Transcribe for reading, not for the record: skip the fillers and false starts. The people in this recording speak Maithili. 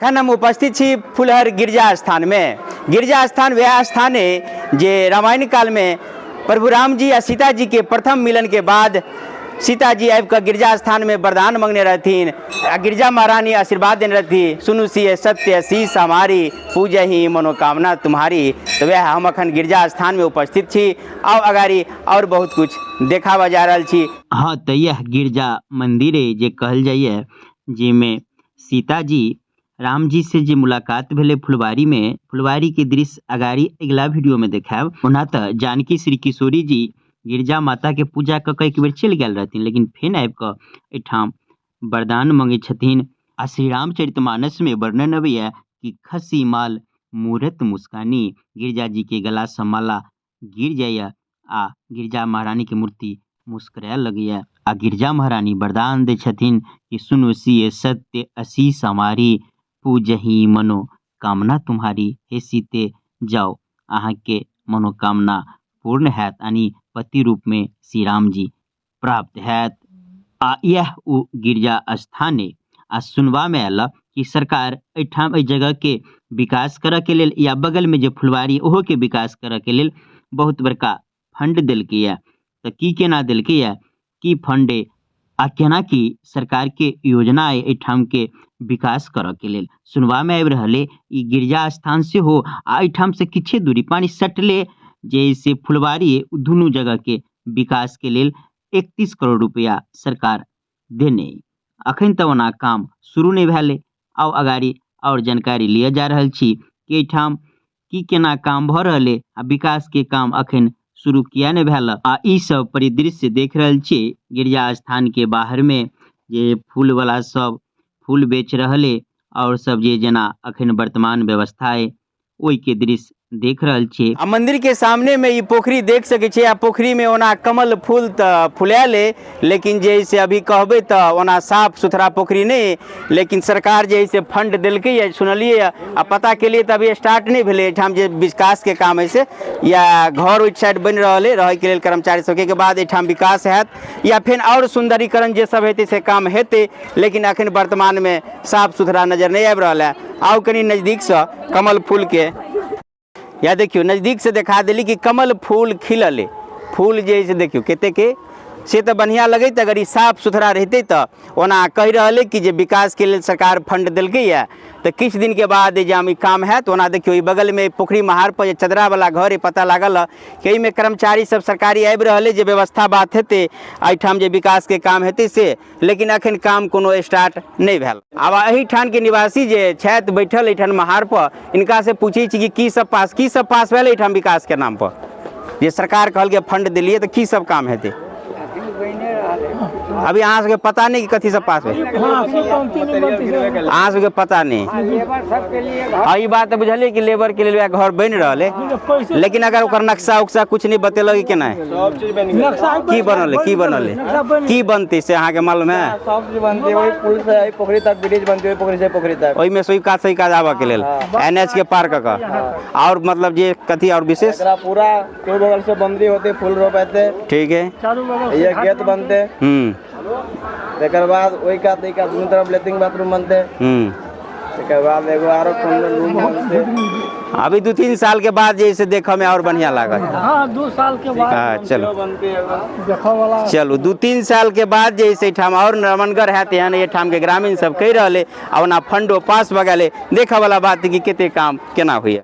अखन हम उपस्थित छी फुलहर गिरजा स्थानमे। गिरजा स्थान वएह स्थान अइ जे रामायण कालमे प्रभु राम जी आ सीता जी के प्रथम मिलन के बाद सीता जी आबि कऽ गिरजा स्थानमे वरदान मंगने रहथिन आ गिरजा महारानी आशीर्वाद देने रहथि, सुनु सिय सत्य शीस हमारी पूजही मनोकामना तुम्हारी। तऽ वएह हम अखन गिरजा स्थानमे उपस्थित छी। आउ अगाड़ी आओर बहुत कुछ देखाबऽ जा रहल छी। हँ तऽ इएह गिरजा मंदिर अइ जे कहल जाइए जाहिमे सीता जी राम जी से जे मुलाकात भेलै फुलवारी में, फुलवारी के दृश्य अगाड़ी अगिला वीडियो में देखायब। ओना तऽ जानकी श्री किशोरी जी गिरजा माता के पूजा कऽ के एक बेर चलि गेल रहथिन, लेकिन फेर आबि कऽ एहिठाम वरदान मंगै छथिन। आ श्री रामचरितमानस में वर्णन अबैया कि खसी माल मूरत मुस्कानी, गिरजा जी के गला सँ माला गिर जाइए आ गिरजा महारानीके मूर्ति मुस्कुराए लगैए आ गिरजा महारानी वरदान दै छथिन कि सुनु सिय सत्य अशीष हमारी पूजही मनोकामना तुम्हारी। हे सीते जाउ, अहाँके मनोकामना पूर्ण हैत, यानी पति रूपमे श्री राम जी प्राप्त हैत। आ इएह ओ गिरजा स्थान अइ। आ सुनबामे आयल कि सरकार एहिठाम एहि जगहके विकास करऽके लेल या बगलमे जे फुलवारी ओहोके विकास करऽके लेल बहुत बड़का फंड देलकैए। तऽ की केना देलकैए, की फंड अइ आ केना की सरकारके योजना अइ एहिठामके विकास करऽके लेल, सुनबामे आबि रहल अइ ई गिरजा स्थान सेहो आ एहिठामसँ किछे दूरी पानि सटले जे अइ से फुलवारी अइ, ओ दुनू जगहके विकासके लेल 31 करोड़ रुपैआ सरकार देने। अखन तऽ ओना काम शुरू नहि भेल अइ। आउ अगाड़ी आओर जानकारी लिअ जा रहल छी कि एहिठाम की केना काम भऽ रहल अइ आ विकासके काम अखन शुरू किया नहि भेल। आ ई सब परिदृश्य देख रहल छी गिरजा स्थानके बाहरमे जे फूलवला सब फूल बेच रहल अइ आओर सब जे जेना अखन वर्तमान व्यवस्था अइ ओहिके दृश्य देख रहल छी। आ मंदिर के सामने में ई पोखरी देख सके छी। आ पोखरी में ओना कमल फूल त फुलायल है, लेकिन जे से अभी कहबे त ओना साफ सुथरा पोखरी नहीं है, लेकिन सरकार जे से फंड देलकै है, सुनलिए है, आ पता के लिए त अभी स्टार्ट नहीं भेलै। एहिठाम जे विकास के काम है से या घर ओहि साइड बनि रहल है रहै के लेल कर्मचारी सबके, के बाद एहिठाम विकास हैत या फिर और सुंदरीकरण जे सब हेतै से काम हेतै, लेकिन अखन वर्तमान में साफ सुथरा नजर नहीं आबि रहल है। आउ कनी नजदीक से कमल फूल के या देखियो नजदीक से देखा देली कि कमल फूल खिलल है। फूल जे है से देखियो कते के से तो बढ़िया लगैत अगर ई साफ सुथरा रहते तो। ओना कहि रहल है कि जे विकास के लेल सरकार फंड देलकै है तो किछु दिन के बाद जे हम ई काम हैत। ओना देखियो ई बगल में पोखरी महार पर जे चदरा वाला घर है, पता लागल है कि एहिमे कर्मचारी सब सरकारी आबि रहल है, जे व्यवस्था बात हेतै एहिठाम जे विकास के काम हेतै से, लेकिन अखन काम कोनो स्टार्ट नहीं भेल। आब एहिठाम के निवासी जे छथि बैठल एहिठाम महार पर, इनका से पूछै छी कि की सब पास भेल एहिठाम विकास के नाम पर, जे सरकार कहलकै फंड देलियै तऽ की सब काम हेतै? अभी अहाँ सबके पता नहीं कि कथी सब पास भेल, अहाँ सबके पता नहीं। हाँ ई बात तऽ बुझलियै कि लेबर के लेल वएह घर बनि रहल है, लेकिन अगर ओकर नक्शा उक्शा कुछ नहीं बतेलक कि केना की बनल है, की बनल है, की बनतै से अहाँके मालूम है? सब चीज बनतै, वही पुल से एहि पोखरी तक ब्रिज बनतै, ओहि पोखरी से पोखरी तक, ओहिमे से ओहि कात से ओहि कात आबऽ के लेल एन एच के पार कऽ कऽ, और मतलब जे कथी और विशेष एकरा पूरा चारू बगल से बंदरी होते, फूल रोपेते, ठीक है, ये गेट बनते, तकर बाद ओहि कात एहि कात दुनू तरफ लेट्रिन बाथरूम बनते, तकर बाद एगो आरो रूम बनते। अभी 2-3 साल के बाद जे से देखऽ में और बढ़िया लागत। हाँ, 2 साल के बाद। हाँ, चलो। बनते देखऽ वाला। चलू, 2-3 साल के बाद जे से एहिठाम और रमनगर हैत, एहन एहिठाम के ग्रामीण सब कहि रहल है, आ ओना फंडो पास भऽ गेल है। देखऽ वाला बात कि कते काम केना होइए।